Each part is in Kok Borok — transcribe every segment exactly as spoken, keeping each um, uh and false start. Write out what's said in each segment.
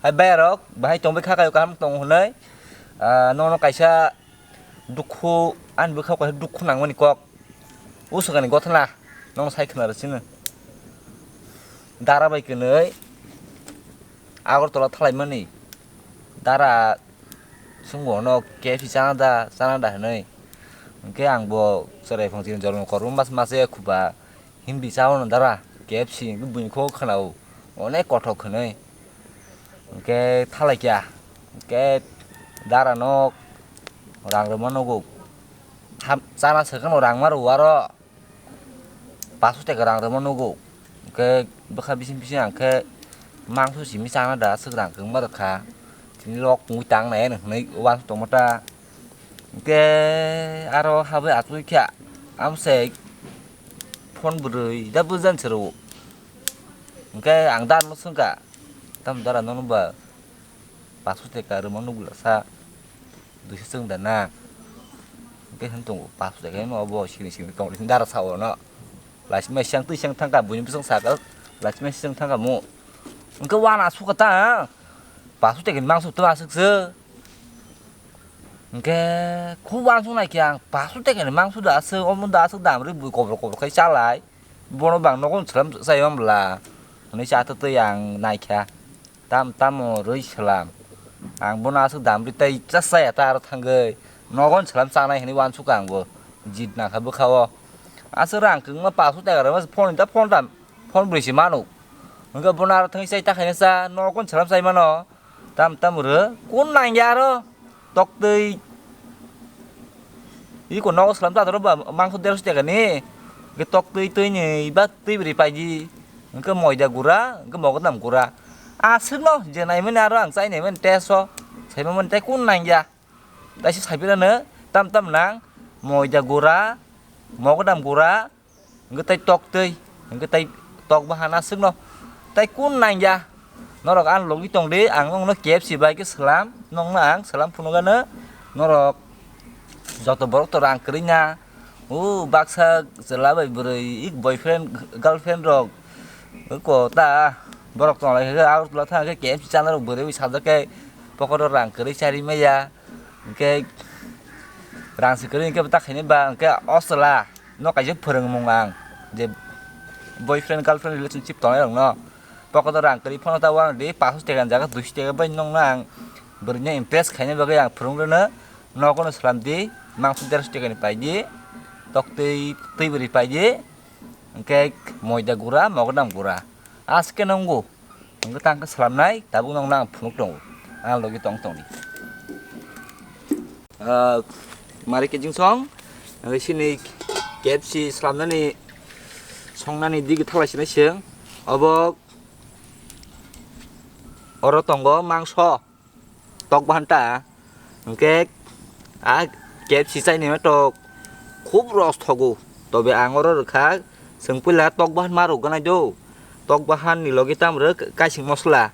Hai bayarok, bahai tongbai kha kaio kaham tong hwnwi, ah, nono kaisa dukhu, ani bwkhao kaisa dukhu nangmani kok. O swkangni gothana, nono sai khna rw sino. Dara bai kwnwi Agartala thalaimani. Dara swngo no K F C chana da, chana da hwnwi. Hwnkhe ang bo chwrai phang chini jormo kormo mas mase khuba. Hindi chao no dara, K F C hwnkhe buini kho khwnao, onek kothok hwnwi. Hwnkhe thalaikya, hwnkhe dara no rang rwma nugo. Ham-, chana swkang no rang ma rwo aro, paso teka rang rwma nugo. Hwnkhe bwkha bising bising ang khe mangso simi chana da, aswk rang kwbangma rwkha. Tini lok wngwi tangnai hwnwi uansuk tongma ta. Hwnkhe aro habwi achukya, amsai phone bwrwi da bwjan se rwo. Hwnkhe ang dara no swngkha, "Tamo dara nono ba paso teka rwma nugula sa, duiso chwng da na?" Hwnkhe hwn tongo, "Paso teka no obo sini sini tong," dara sao no. Laisima siyang twi siyang thangkha, buini bwswng sakha, laisima siyang thangkha mo. Hwnkhe uanasukha ta, paso teka ni mangso to aswk se. Hwnkhe khub uansuk naikhe ang, paso teka ni mangso da aswk, omo da aswk dam rwi bui kobor kobor khai chalai. Bono bang nogo chwlam chai mambla hwnwi cha twi ang naikha. Tam tamo rwi swlam. Ang bono aswk dam rwi tei cha chaya ta aro thangwi. Nogo chwlam chanai hwnwi uansukha ang bo. Jit nangkha bwkha o. Aswk rang kwbangma paso teka rwma phone da phone tam, phone bwrwi se mano. Hwnkhe bono aro thangwi chai ta khaina cha, nogo chwlam chai mano. Tam tam rw, kun nangya aro, toktwi. Iko nogo swlam ta aro ba mangso derso teka ni. Hwnkhe toktwi twi ni ba twi bwrwi paidi. Hwnkhe moida gura, hwnkhe mogodam gura. Aswk no je naimani aro ang chai naimani test o. Saimani tei kun nangya. Taisa saipirano tam tam nang, moida gura, mogodam gura, hwnkhe tei toktwi, hwnkhe tei tok bahan aswkno tei kun nangya. Norok ang logi tongdi, ang nokno K F C bai khe swlam, nokno ang swlam phunukgano, norok joto borok to rang kwrwi na, o baksa chwla bai bwrwi, boyfriend, girlfriend rok, ko ta borok tonglai khe Agartala thang khe K F C chana rok bwrwi bai sajak khe pocket o rang kwrwi charwi maya. Hwnkhe rang se kwrwi hwnkhe ta khaini ba hwnkhe o chwla no kaisa phwrwngmung ang je boyfriend girlfriend relationship tongnai rokno pocket o rang kwrwi phano ta uanadi paanch sho teka ni jaga dui sho teka bai nokno ang bwrwino impress khaina bagwi ang phwrwng rwno nogo no swlam di mangso dersho teka ni pai di tok twi twi bwrwi pai di hwnkhe moida gura mogodam gura aske nongo. Hwnkhe tang khe swlamnai, tabuk nokno ang phunuk tongo, ang logi tong tongdi. Ah, mari kijing song, ang sini K F C swlamnani, songnani digi thalai sinai seng, obo oro tongo mangso. Tok bahan ta. Hwnkhe a K F C chaini tok khub ros thogo. Tobe ang oro rwkha, chwng puila tok bahan ma rwgwnai do. Tok bahan ni logi tamo rw kaising mosla.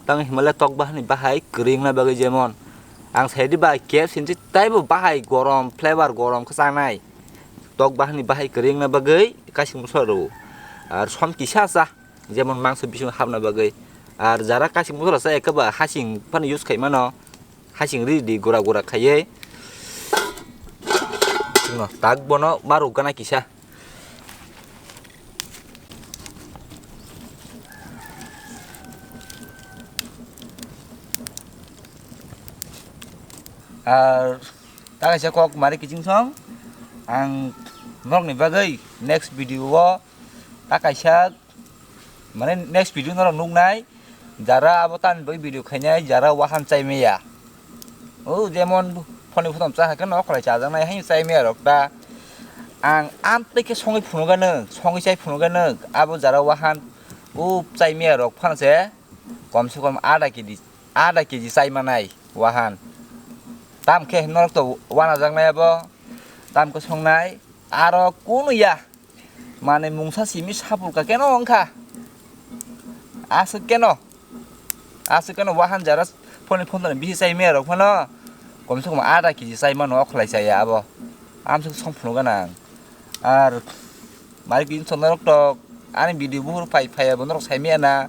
Tamo hinmale tok bahan ni bahai kwrwi wngna bagwi jemon. Ang saidi ba K F C ni taibo bahai gorom, flavor gorom khe chanai. Tok bahan ni bahai kwrwi wngna bagwi kaising mosla rw. Ar som kisa cha. Jemon mangso bising hapna bagwi. Ar jara kasing mosla sa ekhe ba hasing phano use khai mano. Hasing ri di gura gura khaiwi. Sino tak bono maru gana kisa. Ar ta kaisa kok mari kiching song. Ang norokni bagwi next video o ta kaisa Mane next video norok nuknai, jara abo tamni bagwi video khainai, jara wahan chai maya. O jemon phone photom cha hakhe no kholai chajaknai, haino chai maya rok ta. Ang amtwi khe songwi phunukgano, songwi chai phunukgano, abo jara wahan o chai maya rok phano se kom se kom adha kg, adha kg chai manai wahan. Tam khe norok to wanajaknai abo, tam khe songnai, aro kunu ya. Manwi mungsa simi sapulka keno wngkha. Aswk keno. Aswk keno wahan jara phone phone bisi chai maya rok phano. Komse kom adha kg chai mano okhlai chaya abo. Amswk song phunukgana ang. Ar mari kini chonda rok tok ani video buhur phai phai abo norok sai maya na.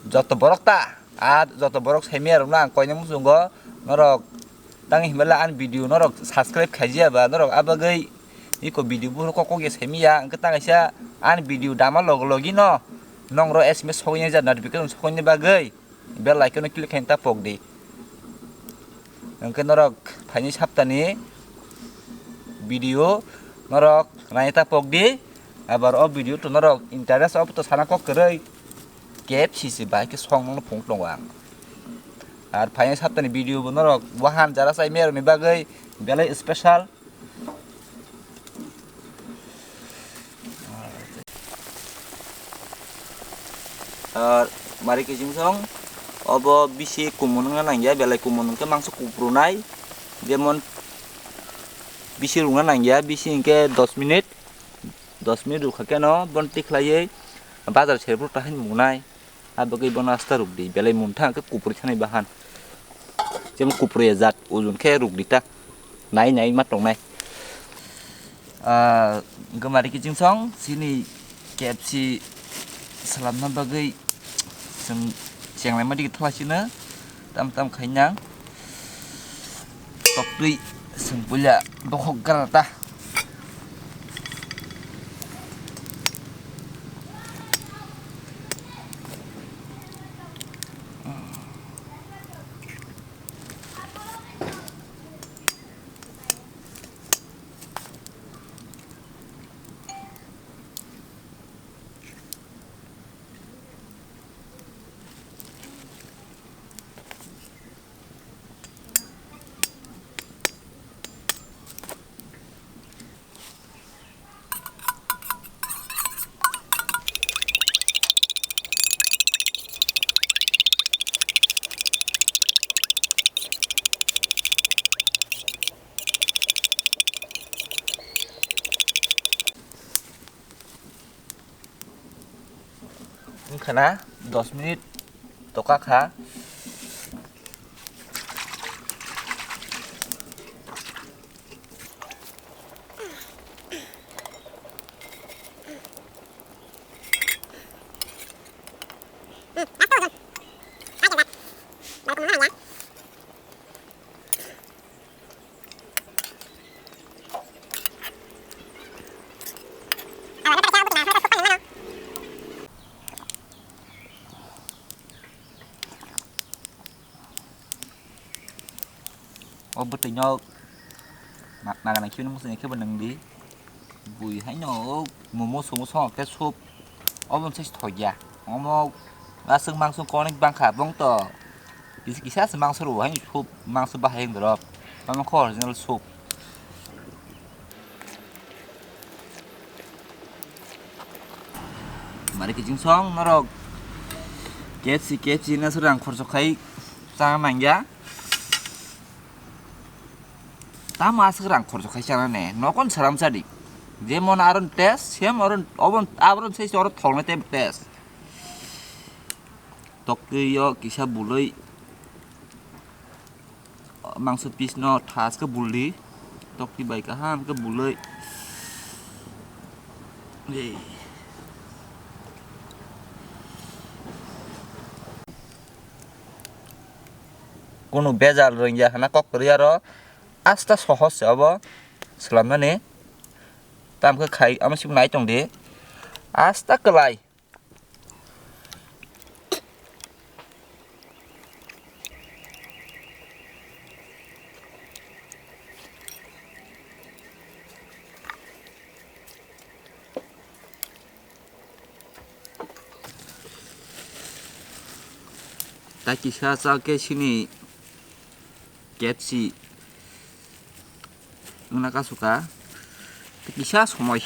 Joto borok ta. A joto borok saimaya rokno ang koina muchungo, norok tang hinmale ani video norok subscribe khaijiya ba norok abagwi iko video buphuru kok kok ya saimaya, hwnkhe tang kaisa ani video dama log logino nongro S M S sokya jak notification sokya bagwi bell icon no click khaina ta pok di. Hwnkhe norok phaini saptani video norok naina ta pok di. Abar o video to norok interest obo to sana kok kwrwi K F C se bai khe song nangno phung tongo ang. Ar phaini saptani video bo norok wahan jara chai meroni bagwi belai special. Ar mari kiching song obo bisi kumun wngna nangya, belai kumun hwnkhe mangso kuprunai, jemon bisi rungna nangya, bisi hwnkhe dos minute, dos minute rukha keno bon tikhlaiwi bazar serphuru tahai nungnai. Abagwi bono asta rukdi, belai munthang khe kupri thani bahan. Jemon kupri jat ujun khe rukdi ta. Nai nai ma tongnai. Ah, hwnkhe mari kiching song chini K F C salamna bagwi chwng chenglai ma digi thwla sino tam tam khaina. Toktwi chwng puila bokhok gara ta. Wngkha na dos minute toka kha. O bwtwi no na-, nagana khibini muchungni khe bo nwng di. Bui haino momo somo songok khe soup. Obo se thokya. Omo aswk mangso konik bangkha bong to. Kisa kisa se mangso rw hai soup, mangso bahai wng dorok. Omo khe original soup. Mari kiching song norok K F C, K F C na se rang khorchok khai chana nangya. Tamo aswk rang khorchok khai chana ne, nokon saram chadi. Jemon aron test, same aron, obon, aron sai oro thoknai tei test. Toktwi o kisa bului mangso piece no thas khe buldi. Toktwi bai kaham khe bului. Ei. Kunu bejal rwngya hwnna kok kwrwi aro asta sohos se obo swlamnani. Tamo khe khai omo simi nai tongdi. Asta kwlai. Tai kisa cha khe sini K F C wngna kasu kha. Tai kisa somoi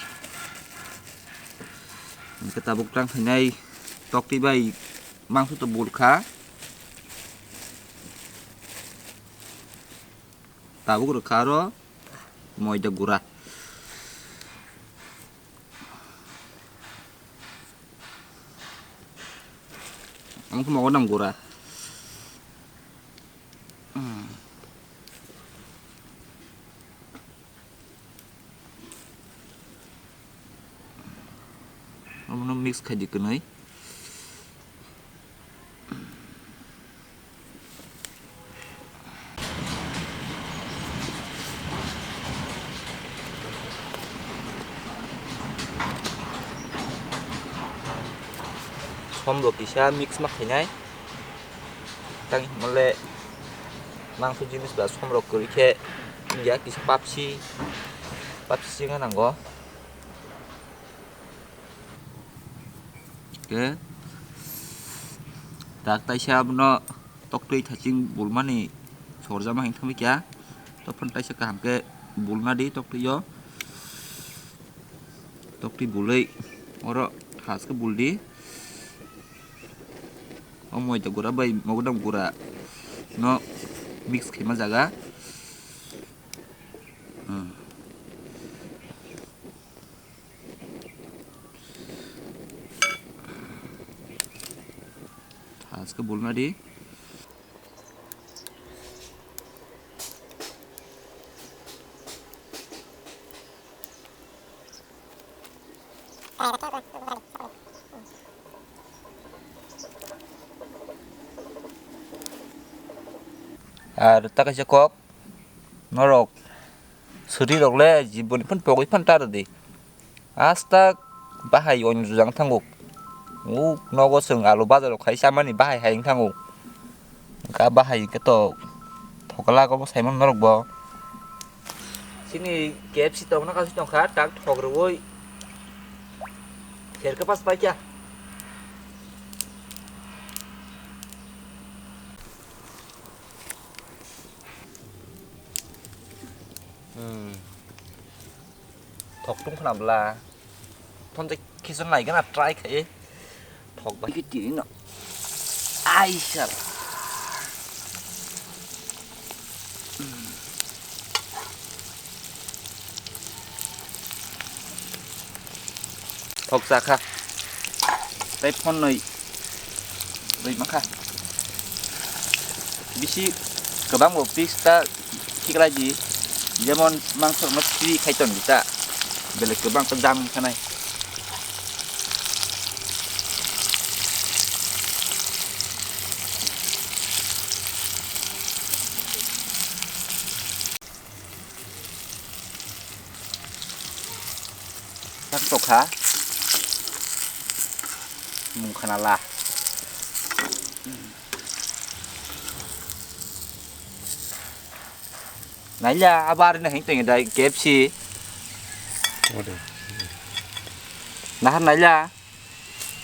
hwnkhe tabuk tang khainai toktwi bai mangso to bul kha. Tabuk rwkha aro moida gura. Ang khe mogo nam gura. Omono mix khai di kwnwi. Somrok kisa mix ma khainai. Tang himale mangso jinis ba somrok kwrwi khe ya kisa papsi, papsi singa nango. Khe tak taisa abono toktwi thaching bulmani sorjama hing thangwi kya. Tokphano taisa kaham khe bulna di toktwi o. Toktwi bulwi oro thaske buldi. O moida gura bai mogodam gura no mix khaima jaga. Hmm. Thaske bulna di. Ar ta kaisa kok norok suri rok le jiboni phan pogwi phan ta rwdi. Astak bahai oin jujang thango. Uk nogo chwng alu bazaro khai chamani bahai hai wng thango. Wngkha bahai hwnkhe to thokla obo saimano norok bo. Chini K F C tongna kasu tongkha tak thok rwui. Serka pas paikya. Hmm. Thok tung khna bla. Thon je khichon nai gana try khai. Thok bai ki tini no. Ai sar. Thok cha kha. Tei phone noi. Rwi mankha. Bisi kwbang bo piece ta khiklai di. Jemon mangso no free khai ton di ta. Belai kwbang ta dam khanai. Tak tokha. Mung khana la. Naila abar na hing tong dai K F C. Ode. Nahar naila.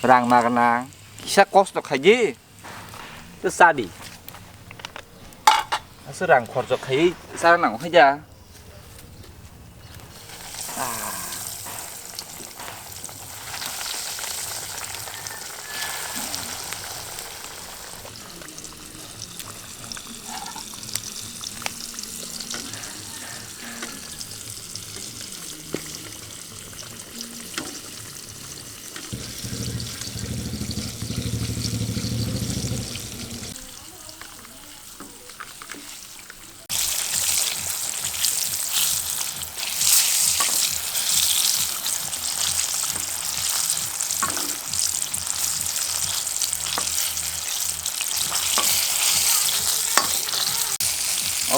Rang magna. Kisa kosto khaji. To sadi. Asu rang khorchok khai sara nang khai ja. Ah.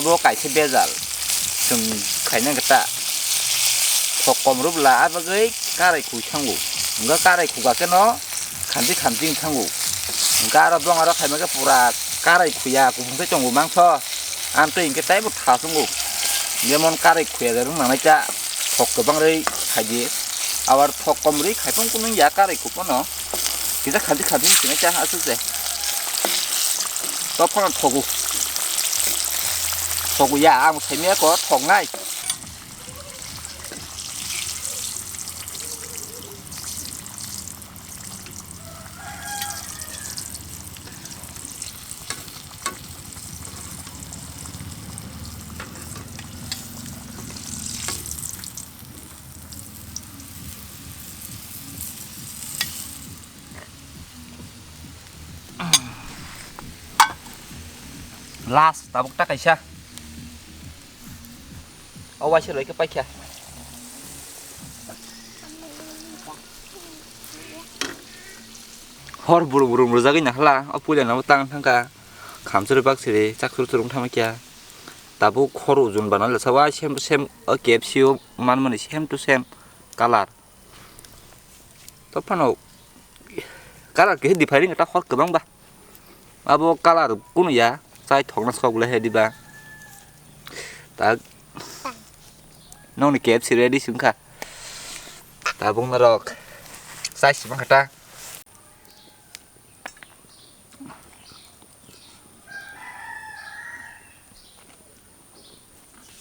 Obo kaisa bejal, chwng khaina khe ta thok kom rw bwla, a bagwi karai khwi thango. Hwnkhe karai khuka khe no khamchi khamchi wng thango. Hwnkhe aro bong aro khaima khe pura karai khuya, kuphung khe tongo mangso. Amtwi hwnkhe taibo tha tongo. Jemon karai khuya da wng nanai ta thok kwbang rwi khaidi. Abar thok kom rwi khai phano kunu ya karai khu phano. Kisa khamchi khamchi wng sinai ta aswk se. To phano thogo. Thogo ya, ang saimaya ko thoknai. Last tabuk ta kaisa. O waisa loi khe paikha. Hor burum burum rwjagwi nakhla, o puila no tang thangkha. Khamchwrwi baksiri chaksuru churung thangma kya. Tabuk khor ujun bana le sawa same to same o K F C o manmani same to same color. To phano Colour khe different ta hor kwbang ba. Abo colour kunu ya, chai thokna sok le he diba. Tak. Nongni K F C ready sungkha. Tabuk norok chai sima kha ta.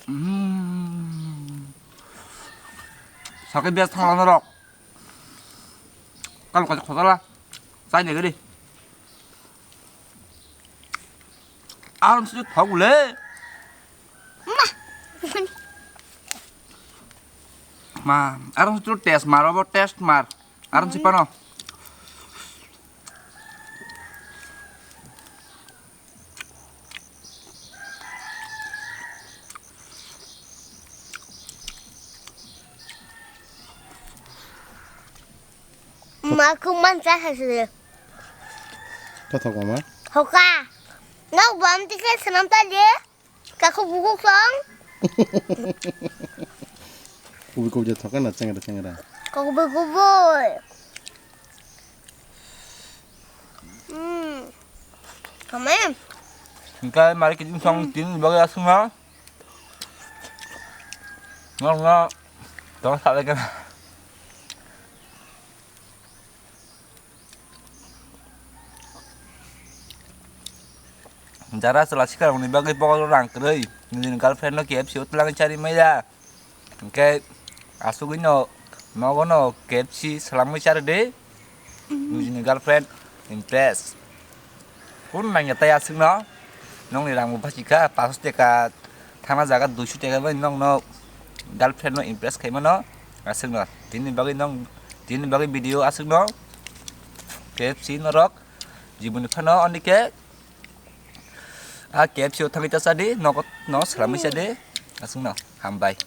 Mm. Sakit biasa thangla norok. Kalu kalu khotala. Chai ni gari. Aram sujud thok le. Ma, aram sujud test mar, abo test mar. Aram sipano. Ma, kung man cha sa se. Kathok mama. Hoka. Nok bam tike sanam ta je. Kaku buku kong. Kubi kubi je thoka na chengra chengra. Kaku buku boy. Hmm. Kame. Hingke mari kijing song tin bagwi asung na. Ngong na. Tong sa lagi na. Jara chwla sikarokni bagwi pocket o rang kwrwi, nini girlfriend no K F C o twlangwi chari maya. Hwnkhe asugwi no nogo no K F C swlamwi chari di, nini girlfriend impress. Kun nangya tai aswkno, nongni rang bo bachikha, paanch sho teka thangna jaga dui sho teka bai nongno girlfriend no impress khaimano aswkno. Tini bagwi nong, tini bagwi video aswkno K F C norok jiboni phano onike a K F C o thangwi ta chadi, nogo no swlamwi chadi aswkno. Hambai.